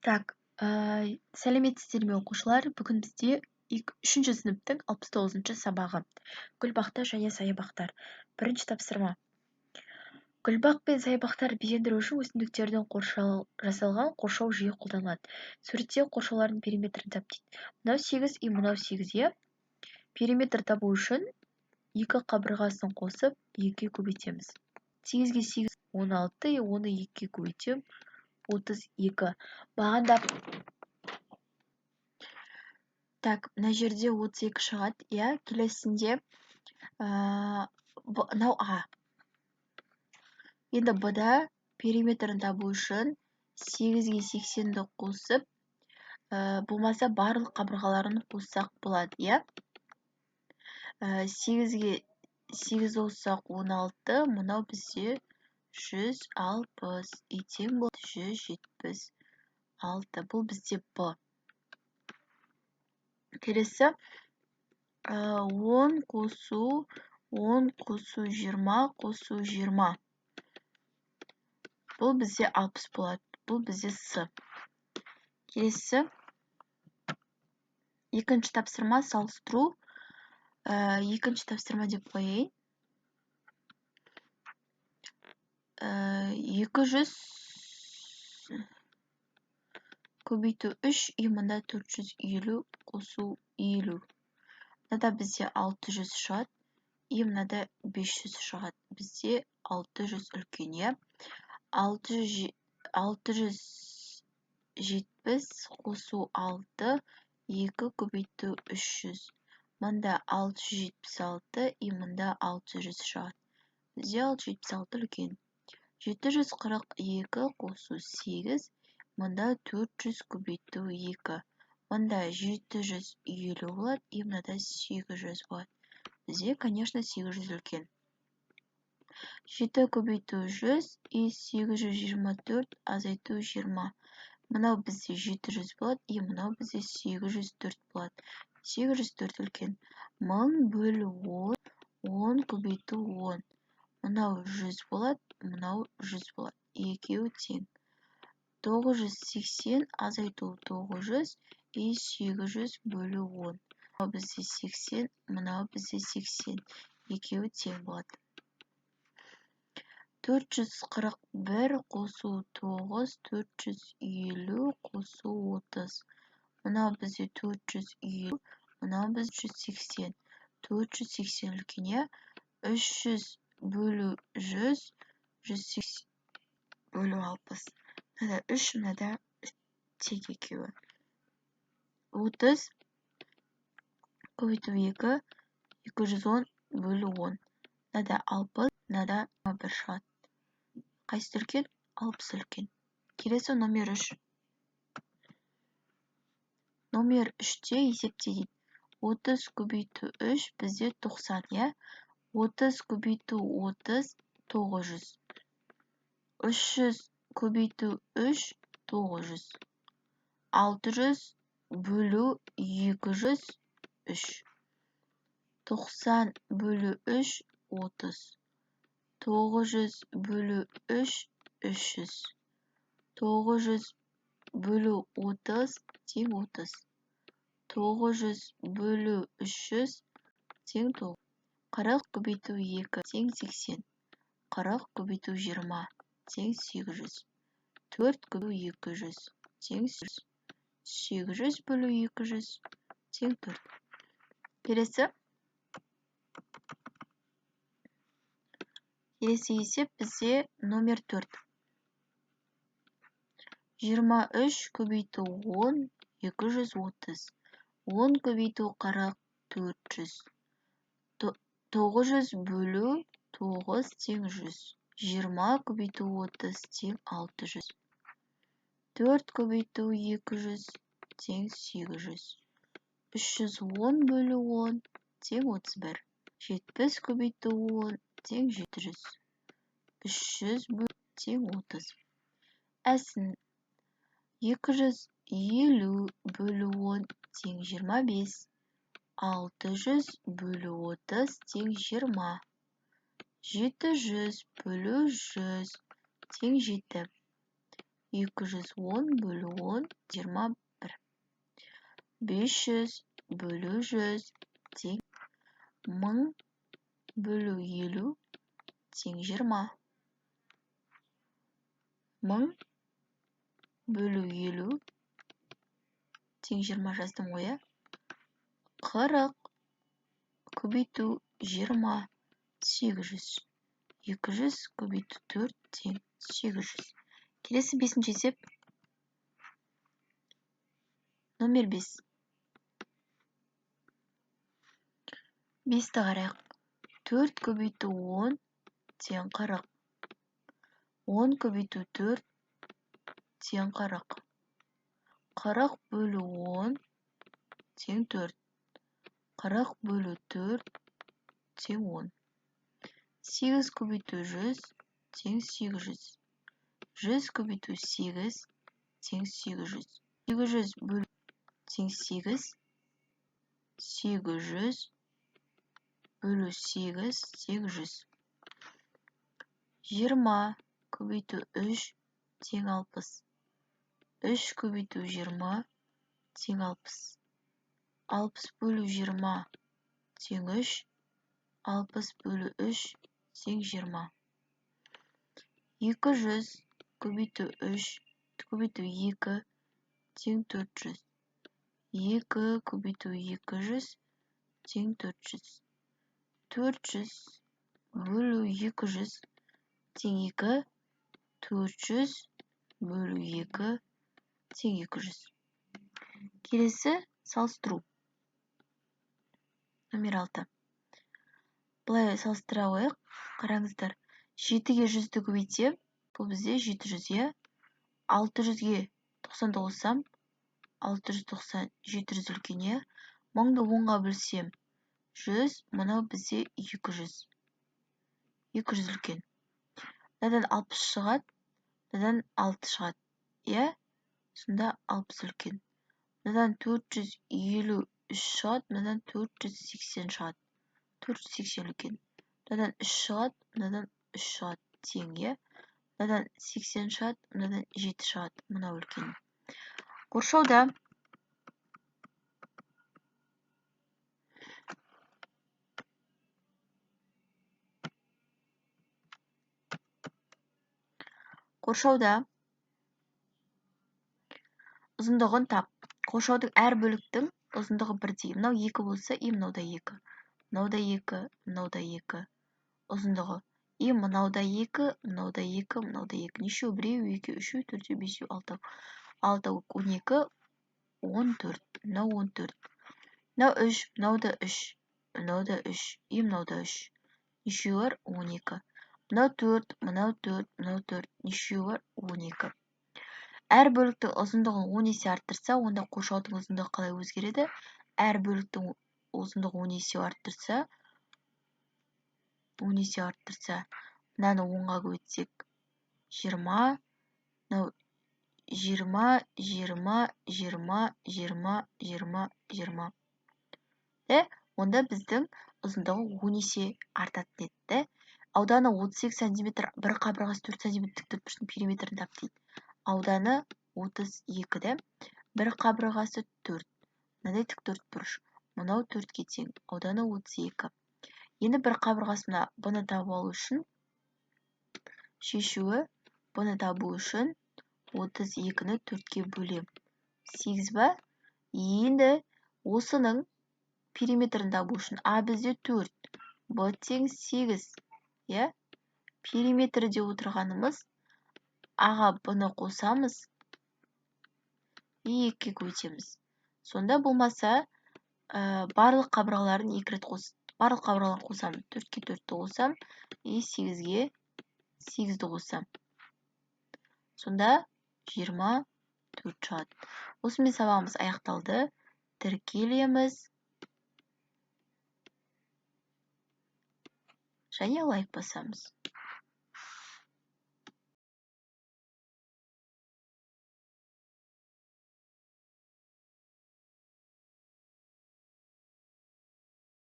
Так, сәлеметсіздер ме, оқушылар? Бүгін бізде үшінші сыныптың 69-сабағы. Гүлбақтар және саябақтар. Бірінші тапсырма. Гүлбақ пен саябақтар безендіру үшін өсімдіктерден жасалған қоршау жиі қолданылады. Суретте қоршаулардың периметрін тап дейді. Мынау 8 и мынау 8, иә? Периметр табу үшін екі қабырғасын қосып, 2-ге көбейтеміз. 8-ге 8, 16, и оны 2-ге көбейтем, 32. Бағандап. Так, мына жерде 32 шығады, иә? Келесінде, мынау А. Енді Б-да периметрін табу үшін 8-ге 80-ді қосып, болмаса барлық қабырғаларын қоссақ болады, иә? 8-ге 8 қоссақ 16, мынау бізде 160, и тең болады 176. Бұл бізде Б. Келесі, 10 қосу 10 қосу 20 қосу 20. Бұл бізде 60 болады. Бұл бізде С. Келесі, екінші тапсырма салыстыру. Екінші тапсырма деп қояйын. 200 көбейту 3, и мында 450 қосу 50. Мынада бізде 600 шығады, и мынада 500 шығады. Бізде 600 үлкен, иә? 670 қосу 6, 2 көбейту 300. Мында 676, и мында 600 шығады. Бізде 676 үлкен. 742 қосу 8, мында 400 көбейту 2. Мында 750 болады, и мынада 800 болады. Бізде, конечно, 800 үлкен. 7 көбейту 100 и 824 азайту 20. Мынау бізде 700 болады, и мынау бізде 804 болады. 804 үлкен. 1000 бөлу 10, 10 көбейту 10. Мынау 100 болады, мынау 100 болады. Екеуі тең. 980 азайту 900 и 800 бөлу 10. Мынау бізде 80, мынау бізде 80. Екеуі тең болады. 441 қосу 9, 450 қосу 30. Мынау бізде 450, мынау бізде 380. 480 үлкен, иә? 300 бөлу 100, 180 бөлу 60. Мынада 3, мынада тең екеуі. 30 көбейту 2, 210 бөлу 10. Мынада 60, мынада 1 шығады. Қайсысы үлкен? 60 үлкен. Келесі номер 3. Номер 3-те есепте дейді. 30 көбейту 3 бізде 90, иә? 30 көбейту 30, 900. 300 көбейту 3, 900. 600 бөлу 200, 3. 90 бөлу 3, 30. 900 бөлу 3, 300. 900 бөлу 30 тең 30. 900 бөлу 300 тең 9. 40 көбейту 2 тең 80. 40 көбейту 20 тең 800. 4 көбейту 200 тең 800. 800 бөлу 200 тең 4. Келесі. Келесі есеп бізде номер 4. 23 көбейту 10, 230. 10 көбейту 40, 400. 900 бөлу 9 тең 100. 20 көбейту 30 тең 600. 4 көбейту 200 тең 800. 310 бөлу 10 тең 31. 70 көбейту 10 тең 700. 300 бөлу тең 30. Әсін 250 бөлу 10 тең 25. 600 бөлу 30 тең 20. 700 бөлу 100 тең 7. 210 бөлу 10 21. 500 бөлу 100 тең 1000 бөлу 50 тең 20. 1000 бөлу 50 тең 20 жаздым ғой, иә? 40 көбейту 20 800. 200 көбейту 4 тең 800. Келесі бесінші есеп. Номер 5. 5-ті қарайық. 4 көбейту 10 тең 40. 10 көбейту 4 тең 40. 40 бөлу 10 тең 4. 40 бөлу 4 тең 10. 8 көбейту 100 тең 800. 100 көбейту 8 тең 800. 800 бөлу тең 8. 800 бөлу 8 тең 100. 20 көбейту 3 тең 60. 3 көбейту 20 тең 60. 60 бөлу 20 тең 3. 60 бөлу 3 тең 20. 200 көбейту 3 көбейту 2 тең 400. 2 көбейту 200 тең 400. 400 бөлу 200 тең 2. 400 бөлу 2 тең 200. Келесі салыстыру. Номер 6. Былай салыстыра қояйық. Қараңыздар. 7-ге 100-ді көбейтсем, бұл бізде 700, иә? 600-ге 90-ды қоссам, 690, 700 үлкен, иә? 1000-ды 10-ға бөлсем, 100, мынау бізде 200. 200 үлкен. Мынадан 60 шығады, мынадан 6 шығады, иә? Сонда 60 үлкен. Мынадан 453 шығады, мынадан 480 шығады. 480 үлкен. Мынадан 3 шығады, мынадан 3 шығады, тең, иә? Мынадан 80 шығады, мынадан 7 шығады, мынау үлкен. Қоршауда ұзындығын тап. Қоршаудың әр бөліктің ұзындығы бірдей. Мынау 2 болса, и мынау да 2. Мынау да 2, мынау да 2. Ұзындығы. И мынау да 2, мынау да 2, мынау да 2. Нешеу? 1, 2, 3, 4, 5, 6. 6, 12, 14. Мынау 14. Мынау 3, мынау да 3. Мынау да 3, и мынау да 3. Нешеу бар? 12. Мынау 4, мынау 4, мынау 4. Нешеу бар? 12. Әр бөліктің ұзындығын 10 есе арттырса, онда қоршаудың ұзындығы қалай өзгереді? Әр бөліктің ұзындығы 10 есе арттырса, 10 есе арттырса, мынаны 10-ға көбейтсек 20, мынау 20, 20, 20, 20, 20, 20. Де, онда біздің ұзындығы 10 есе артатын еді, де. Ауданы 32 сантиметр, бір қабырғасы 4 сантиметр тік төртбұрыштың периметрін тап дейді. Ауданы 32, де, бір қабырғасы 4. Мынадай тік төртбұрыш. Мынау 4-ке тең. Ауданы 32. Енді бір қабырғасы мына бұны табу алу үшін шешуі, бұны табу үшін 32-ні 4-ке бөлем. 8 ба? Енді осының периметрін табу үшін А бізде 4, Б тең 8, иә? Периметрі деп отырғанымыз А-ға бұны қосамыз и 2-ге көбейтеміз. Сонда болмаса, барлық қабырғаларын екі рет қос, барлық қабырғаларын қосамын. 4-ке 4-ті қосам и 8-ге 8-ді қосам. Сонда 24 шығады. Осымен сабағымыз аяқталды. Тіркелеміз және лайк басамыз.